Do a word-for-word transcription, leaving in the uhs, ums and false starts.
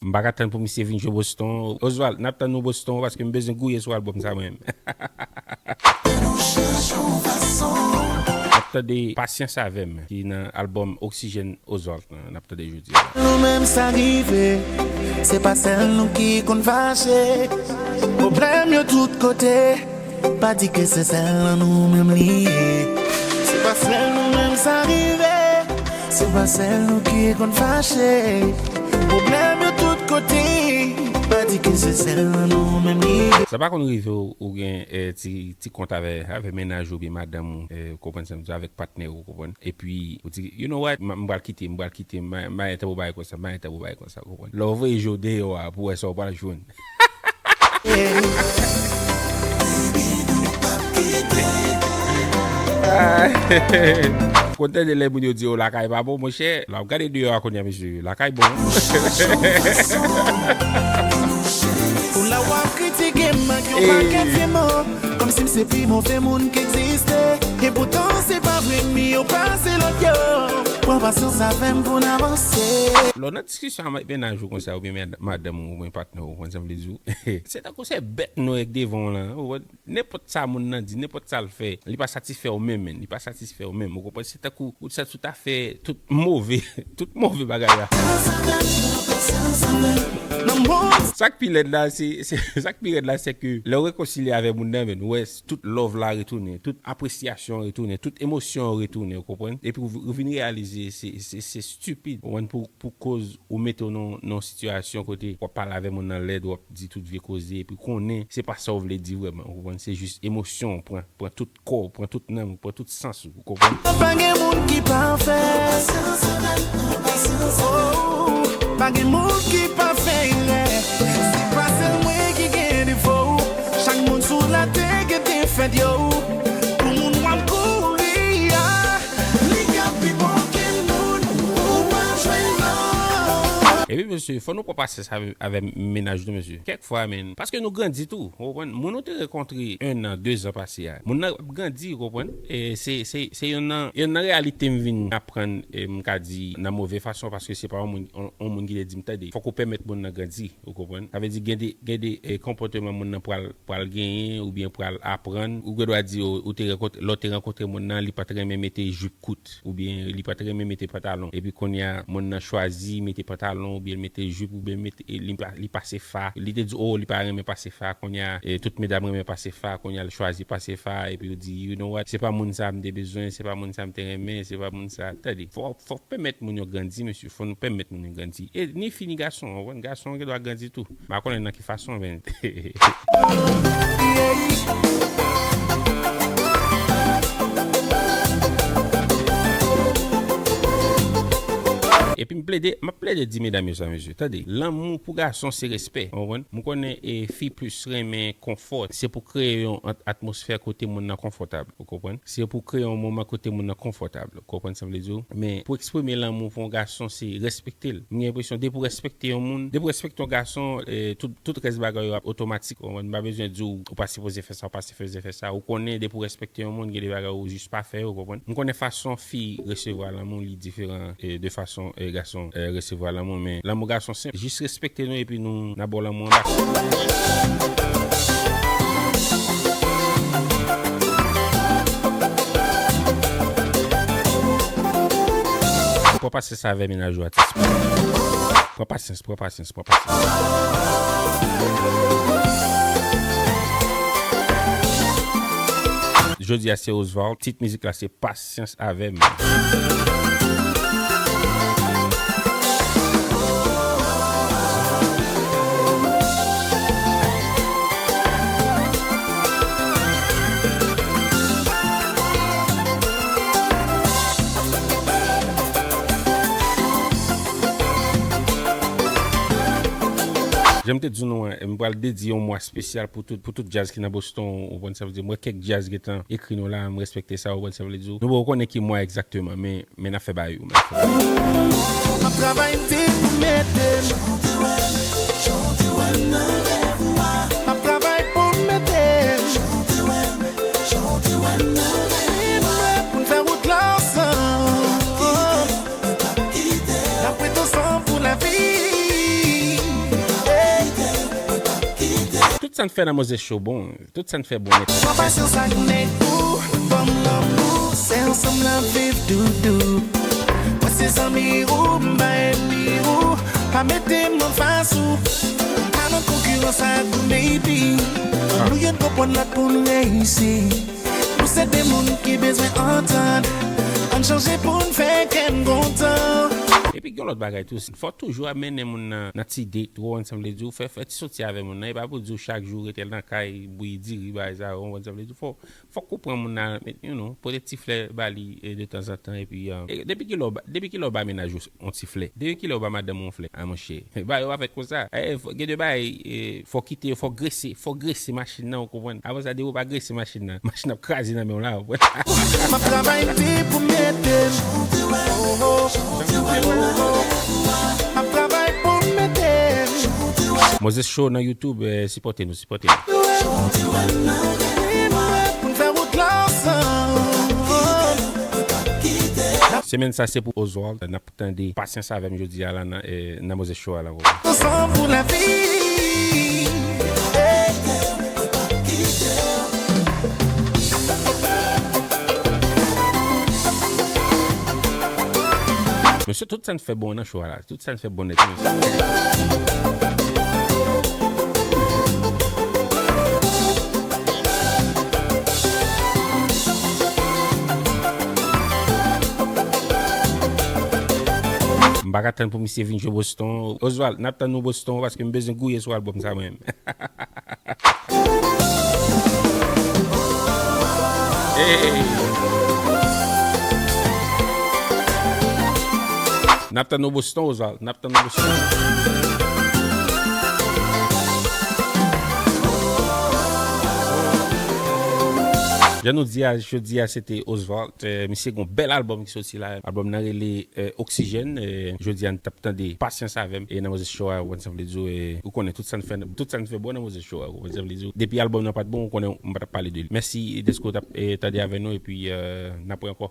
M pa ka tann pou misye vin jwe Boston. Oswald, n ap tann nou Boston paske m bezwen gouye sou albòm sa mwen menm. N ap tande Pasyans avè m ki nan albòm Oxygène Oswald lan, n ap tande jodi a la. Nou menm sa rive, se pa sèl nou ki konn fache. Pwoblèm yo tout kote, pa di ke se sèl nan nou menm li ye. Se pa sèl nou menm sa rive, se pa sèl nou ki konn fache. Pwoblèm yo tout kote, pa di ke se sèl nan nou menm li ye. Sa pa konn rive w, ou gen, eh, ti, ti kont avè, avè mennaj ou oubyen madanm ou, eh, ou konprann sa m di, avèk patnè ou, ou konprann? Epi, ou di, "You know what? M, m pral kite, m pral kite, m, m, m, m, bagay konsa, m, m, bagay konsa," ou konprann? Lè w voye je w deyò a, pou wè sa w pral jwenn. Kontan de lè moun yo di yo lakay pa bon, monchè. Lè w ap gade deyò a kounye a, mesye, lakay bon. Pou la w ap kritike m ak yon pakèt vye mo, kòmsi m se pi move moun ki egziste. Epoutan, se pa vre, m miyò pase lòt yo. Pran pasyans avè m pou n avanse. Lè w nan diskisyon ak mennaj ou konsa, oubyen mad-, madanm ou, oubyen patnè ou, konn sa m vle di w. Se tankou se bèt nwè k devan w lan, ou konprann? Nenpòt sa moun nan di, nenpòt sa l fè, li pa satisfè w menm, menm. Li pa satisfè w menm, ou konprann? Se tankou ou santi w ta fè tout move, tout move bagay la. Sa k pi lèd la, se, se, sa k pi rèd la, se ke lè w rekonsilye avè moun nan, menm, ou wè tout love la retounen, tout apresyasyon retounen, tout emosyon retounen, ou konprann? Epi w, ou vin reyalize se, se, se stipid, ou konprann, pou, pou koz ou mete w nan, nan yon sitiyasyon kote w ap pale avè moun nan lèd, w ap di tout vye koze, epi konnen se pa sa w vle di vrèman, ou konprann? Se jis emosyon w pran, pran tout kò w, pran tout nanm ou, pran tout sans ou, ou konprann? Pa gen moun ki pafè. Oh, pa gen moun ki pa fè erè. Se pa sèl mwen ki gen defo. Chak moun sou latè gen defèt yo. Pou moun w ap kouri a, li ka pi bon ke moun ou pa jwenn non. Epi, mesye, fò nou pran pasyans avè, avè mennaj nou, mesye. Kèk fwa, men, paske nou grandi tou, ou konprann? Moun ou te rankontre en an, de zan pase a, moun nan ap grandi, ou konprann? E se, se, se yonn nan, yonn nan reyalite m vin aprann, e m ka di nan move fason, paske se pa yon moun, yon, yon moun ki te di m, "Tande, fòk ou pèmèt moun nan grandi," ou konprann? Sa vle di gen de, gen de, e, konpòteman moun nan pral, pral genyen oubyen pral aprann. Ou gen dwa di, o, ou te rankontre, lè w te rankontre moun nan, li pa t renmen mete jip kout, oubyen li pa t renmen mete pantalon. Epi kounye a, moun nan chwazi mete pantalon, oubyen mete jip, oubyen mete, e, li pa, li pase fa. Li te di, o, li pa renmen pase fa. Kounye a, e, tout medam renmen pase fa. Kounye a, l chwazi pase fa. Epi ou di, "You know what? Se pa moun sa m te bezwen, se pa moun sa m te renmen, se pa moun sa." Tande, fò, fò pèmèt moun yo grandi, mesye. Fò nou pèmèt moun yo grandi. E ni fi ni gason, ou konprann? Gason gen dwa grandi tou. M pa konnen nan ki fason, men. Epi m plede, m ap plede di medam yo sa, mesye. Tande, lanmou pou gason se respè. Ou konprann? M konnen, e, fi plis renmen konfò. Se pou kreye yon at-, atmosfè kote moun nan konfòtab. Ou konprann? Se pou kreye yon moman kote moun nan konfòtab. Ou konprann sa m vle di w? Men pou eksprime lanmou pou yon gason, se respekte l. M gen enpresyon, depi w respekte yon moun, depi w respekte yon gason, e, tout, tout rès bagay yo ap otomatik. Ou konprann? M pa bezwen di w, ou pa sipoze fè sa, ou pa sipoze fè sa. Ou konnen, depi w respekte yon moun, gen de bagay ou jis pa fè yo, ou konprann? M konnen fason fi resevwa lanmou, li diferan, e, de fason, e, gason, e, resevwa lanmou, men lanmou gason senp. Jis respekte nou, epi nou, n a ba w lanmou anba. Pran pasyans avè mennaj ou, atis. Pran pasyans, pran pasyans, pran pasyans. Jodi a se Oswald, tit mizik la se Pasyans avè m. Jan m te di nou an, m pral dedye yon mwa espesyal pou tout, pou tout djaz ki nan Boston, ou konprann sa vle di. Mwen, kèk djaz gentan ekri nou la, m respekte sa, ou konprann sa vle di. Nou poko konnen ki mwa egzakteman, men, men n ap fè bagay yo, men n ap fè bagay yo. M ap travay depi m mete m. M ap travay pou m mete m. Pou n fè wout la ansanm. N ap ret ansanm pou lavi. sa n fè nan Mozes Show bon. Tout sa n fè bon nèt. Pran pasyans ak nèg ou, fanm lanmou, se ansanm n ap viv doudou. Mwen se zanmi ou, m pa ènmi ou, pa mete m anfas ou. M pa nan konkirans ak ou, baby. Ann nou youn konprann lòt pou n reyisi. Nou se de moun ki bezwen antann. Ann chanje pou n fè kè n kontan. Epi gen lòt bagay tou, fò toujou ap mennen moun nan, nan ti date, ou konprann sa m vle di, ou fè, fè ti soti avè moun nan, e pa pou di w chak jou rete l nan kay, bouyi diri, bagay sa yo, ou konprann sa m vle di, fò, fòk ou pran moun nan, you know, pote ti flè ba li, e, de tanzantan, epi, e, depi kilè w ba, depi kilè w ba mennaj ou yon ti flè, depi kilè w ba madanm ou yon flè, a monchè, ba yo avèk konsa, e, fò, gen de bagay, e, fò kite, fò grese, fò grese machin nan, ou konprann, apre sa, depi w pa grese machin nan, machin nan ap kraze nan men w la, ou konprann. M ap travay di pou mete m. M ap travay pou mete m. Moses Show nan YouTube, eh, sipòte nou, sipòte nou. Pou n fè wout la ansanm. Semèn sa se pou Oswald, n ap tande Pasyans avè m jodi a la nan, eh, nan Moses Show a la. Ansanm pou lavi. Mesye, tout sa n fè bon nan show a la. Tout sa n fè bon nèt, mesye. M pa ka tann pou misye vin jwe Boston. Oswald, n ap tann nou Boston paske m bezwen gouye sou albòm sa mwen menm. Hey. N ap tann nou Boston, Oswald. N ap tann nou Boston. Jan nou di a, jodi a, se te Oswald. Eh, misye gon bèl albòm ki soti la. Albòm nan rele, eh, Oxygène. Eh, jodi a, n t ap tande Pasyans avè m. E nan Moses Show a, ou konn sa m vle di w, e, ou konnen tout sa n fè, tout sa n fè bon nan Moses Show a, ou konn sa m vle di w. Depi albòm nan pa t bon, ou konnen m pa t ap pale de li. Mèsi dèske w t ap, eh, tande avè nou, epi, eh, n ap wè ankò.